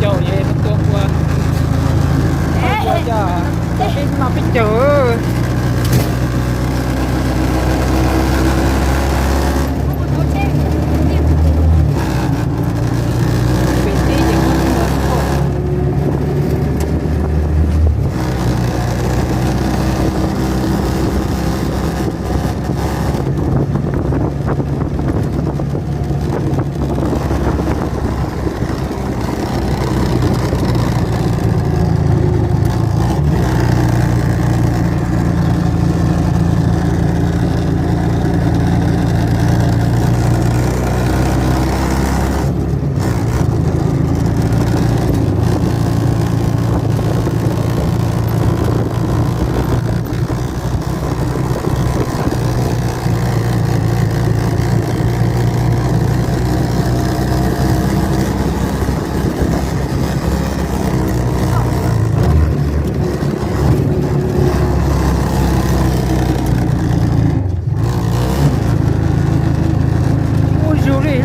caum es tua tua, tua tua coj, peb no peb caug. Ua zus li.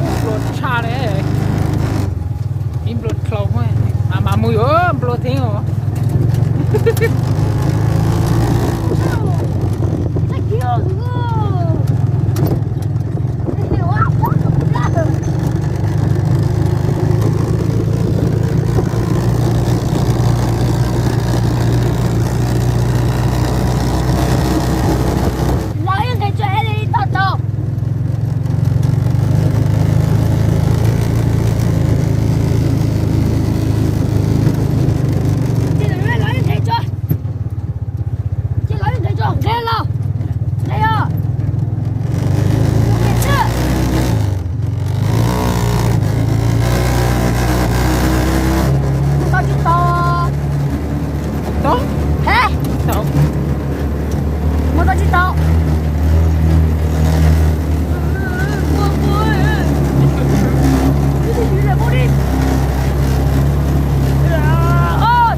Nplua tshaj li, ib nplua dlhau, mas mas mus yuav nplua thiab os. Tau tsis tau? Tau. He? Tau. Muaj tau tsis tau?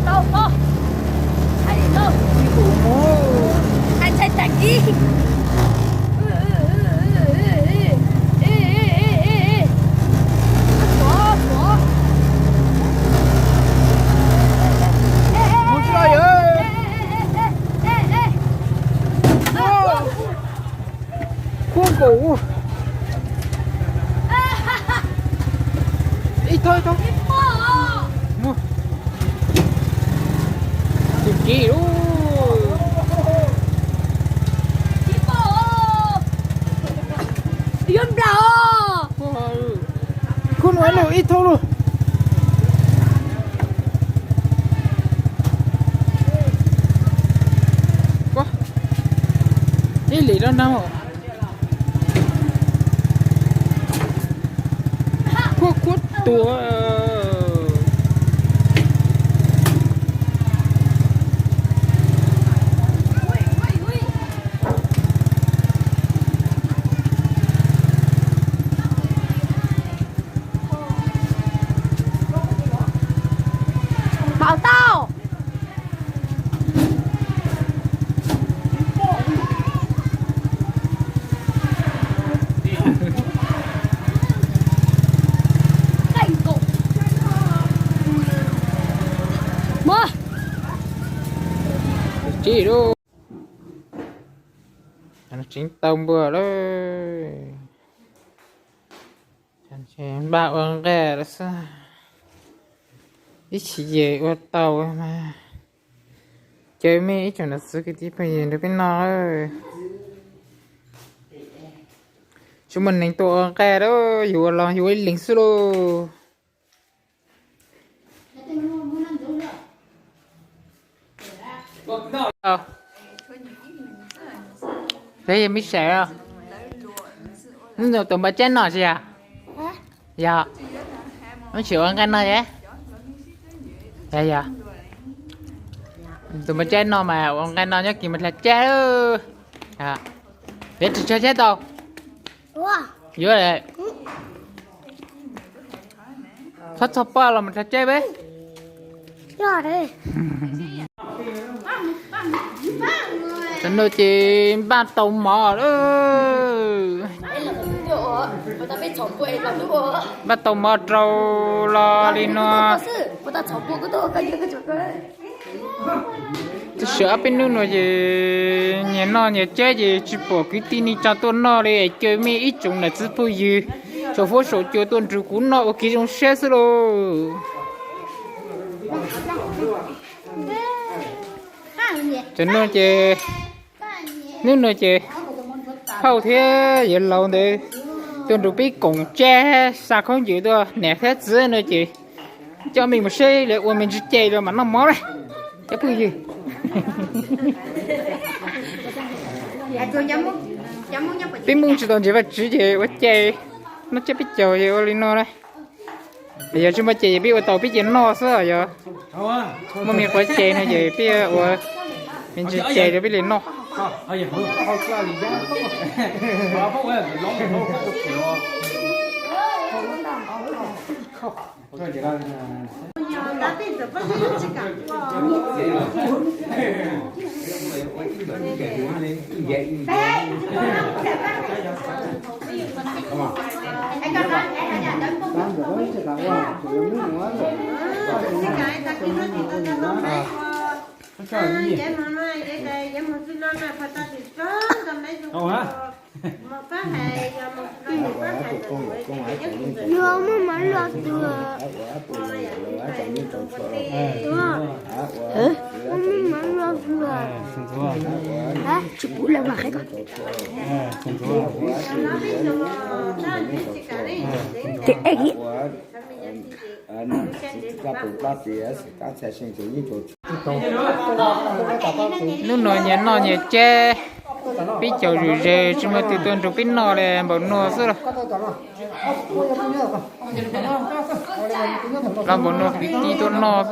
Tau, tau. Ntxhais tag kis. Mus tsis los yom. Kub nkaus. Ib tog ib tog. Mus. Tus kiv lub. Yuav nplam os. Kub no ib lub ib tug lub. Ib lim rau no. Kuab kuab tua. Mauv tau. Mus. Tsis lub. Tseev tau npua lawm. Npaj ua nqaij lawm xwb. Ib chim ces ua tau mas. Caw mej ib tsoom niam txiv kwv tij phooj ywg nrog peb noj. Tsis muaj neeg tuaj ua nqaij lawm, yus ua los yus ua ib leeg xwb lauj. Peb yog mib sav, tus npam caib noj tsis yog? Yog. Wb tsis ua nqaij noj es. Yog yog. Tus npam caib noj mas ua nqaij noj nyob kis mas dlha cag lawm. Peb tsis tshawb tsheb tau. Yuav, txhob txhog poj los mus tshawb tsheb peb. Tam no ces npaj tau mov lawm. Npaj tau mov rau los li no. Tab sis ob peb hnub no ces nyias noj nyias tsab ces tsis pom kwv tij neej tsa tuaj noj li es cia mej ib tsoom nam txiv phooj ywg saum fuab saum cua tuaj nrug kuv noj ua kev zoo siab xwb lauj. Tam no ces, hnub no ces phauj thiab yawg laus ntawd tuaj nrug peb koom tsab xa khaub ncaws tuaj, nam thiab txiv no ces coj mej mus seb lawv ua me ntsis cai los mam noj mov na cov phooj ywg. Peb Hmoob tsis tau ntseeg Vajtswv ces ua cai, noj tsiab peb caug ces ua li no na. Yog tsis muaj cai ces peb ua tau peb cia noj xwb, yog muaj me qhov cai no ces peb ua me ntsis cai rau peb li noj. Muaj mov luaj fwj. Muaj mov luaj fwj. Tsis pub lawv mas qhib ko. Hnub no nyias noj nyias tsab, peb caug zuj zus tsis muaj leej twg tuaj nrug peb noj li, npaum no xwb los. Los npaum no kwv tij tuaj noj xwb.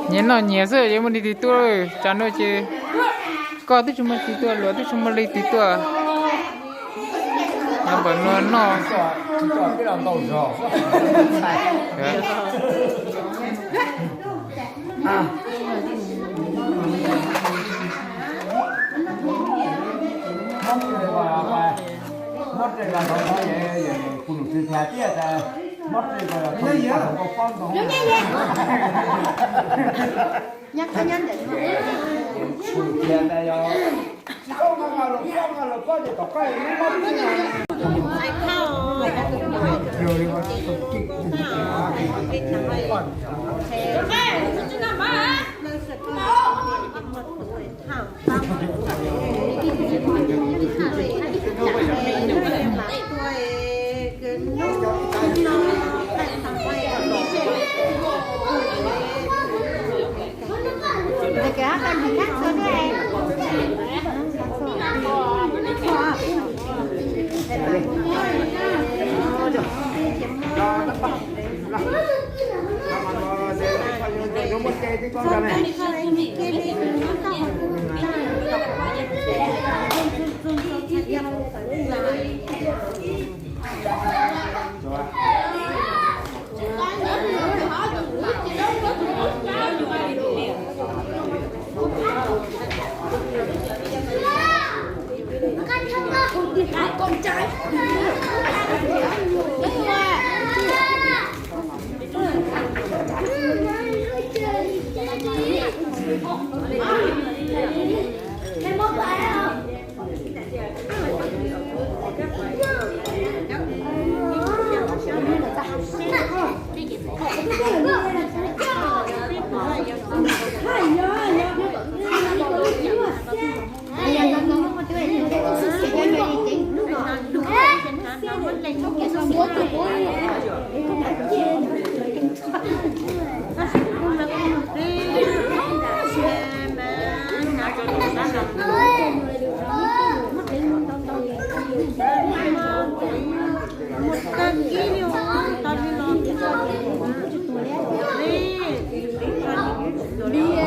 Nyias noj nyias xwb, yuav muaj leej twg tuaj, tsam no ces koj twb tsis muaj leej twg tuaj, luag twb tsis muaj leej twg tuaj. Npaum no noj.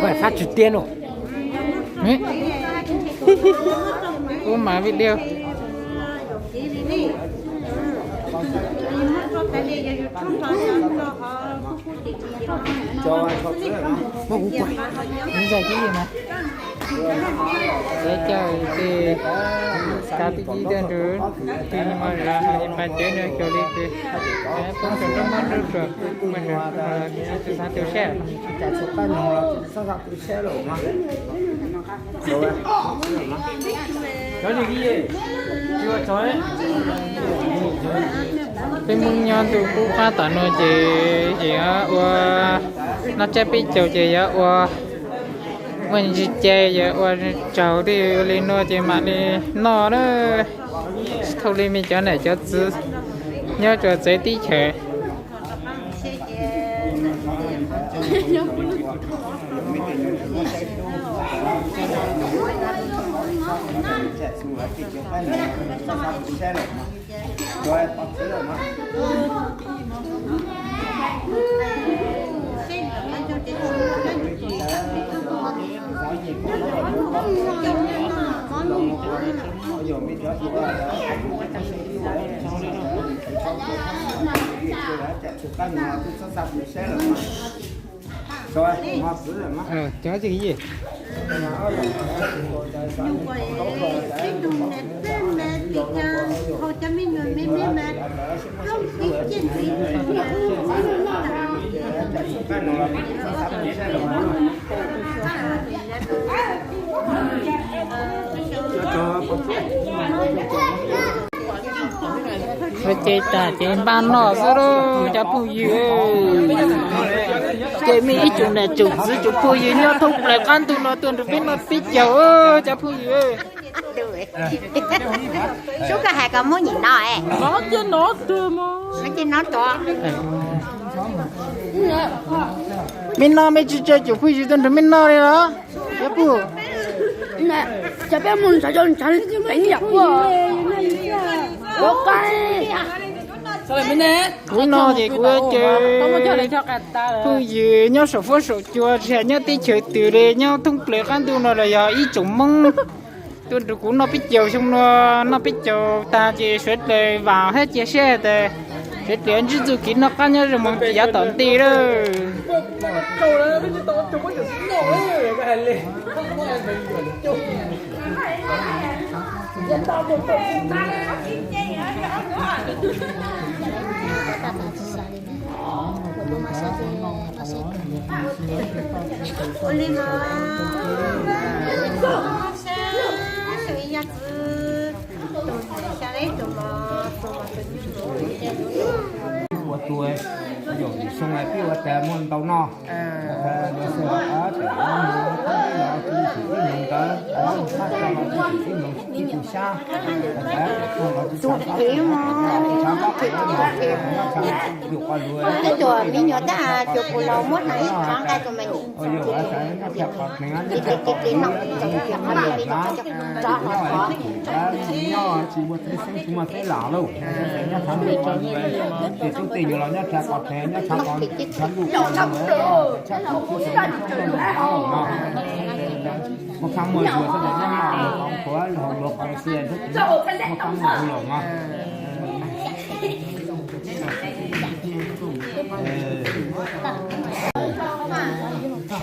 Phải phát trực tiếp luôn. Ú mà video. Muab kuv quay. Nws zais kib li na. Cov caug ces kav tib cib tuaj nrug tus mos zam hais pas cawv nws xyaum li ces poob saum nraub mab nraub tsuag, mos zam tus xav tu sab. Peb Hmoob nyob ntu qub qab tom no ces yog ua noj tsab peb caug ces yog ua muaj ntsis cai, yog ua tsaug li, ua li no ces mam li noj na. Tsis thooj li mej cov nam cov txwv nyob rua txawv teb chaws. Cov tsis Ua ces tas ces npaj noj xwb lauj cov phooj ywg. Ces mej ib tsoom nam tsoom txwv tsoom phooj ywg nyob thoob plaws qab ntuj no tuaj nrug peb noj peb caug cov phooj ywg. Sub koj hais kom muab nyem no es. Mej noj mej tsis tso tsoom phooj ywg tuaj nrug mej noj li los? Cov phooj, cov peb mus nrog cov nrog peb niam pog. Kuv no ces kuv caw phooj ywg nyob saum fuab saum cua tsis hais nyob teb chaws twg li, nyob thoob plaws qab ntuj no los yog ib tsoom Hmoob tuaj nrug kuv noj peb caug xyoo no, noj peb caug tag ces sawv daws vam thiab cia siab tas sawv daws ntsib txuj kev noj qab nyob zoo mus tsis yav tom ntej lawm. Ua li mas, sab ib yam txwv, tus xya leb tus mos, tus mos tus nyuj. Ua tus, yog xyoo pib ua tas muaj ntau noj. Tus ev mas, tus me nyuam tab cuag kuv los muab hnav ib tshav nqaij tus me nyuam. Ces ces ces no, ces qhov no me nyuam tso hlo qhov. Nyob tsis muaj teb xeeb tsis muaj teb lam lauj, nyob tshav ntuj qhov ntawd, ces tub tej nyuag los nyob tshav qhov phev, nyob tshav qhov tshav ntuj qhov ntawd, tshav qhov phev no. Muaj kab muaj zuag sawv daws nyob noj qhov qhuav hauv luag qhov xwb, muaj kab muaj zuag los mas.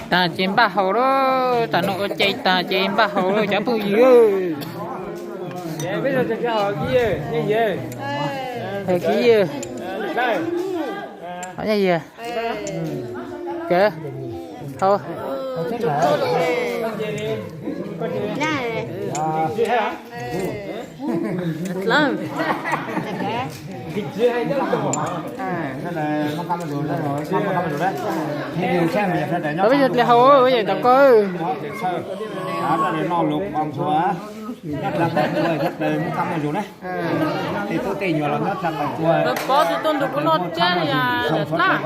Tas ces npaj haus lauj, tas no ua cai tas ces npaj haus lauj cov phooj ywg. Hais kiv yawg, qhov nyob yawg, kav, hau. Peb yog dle hau, yawg tau koj. Pov tus tuaj nrog kuv noj thiab yog dlab.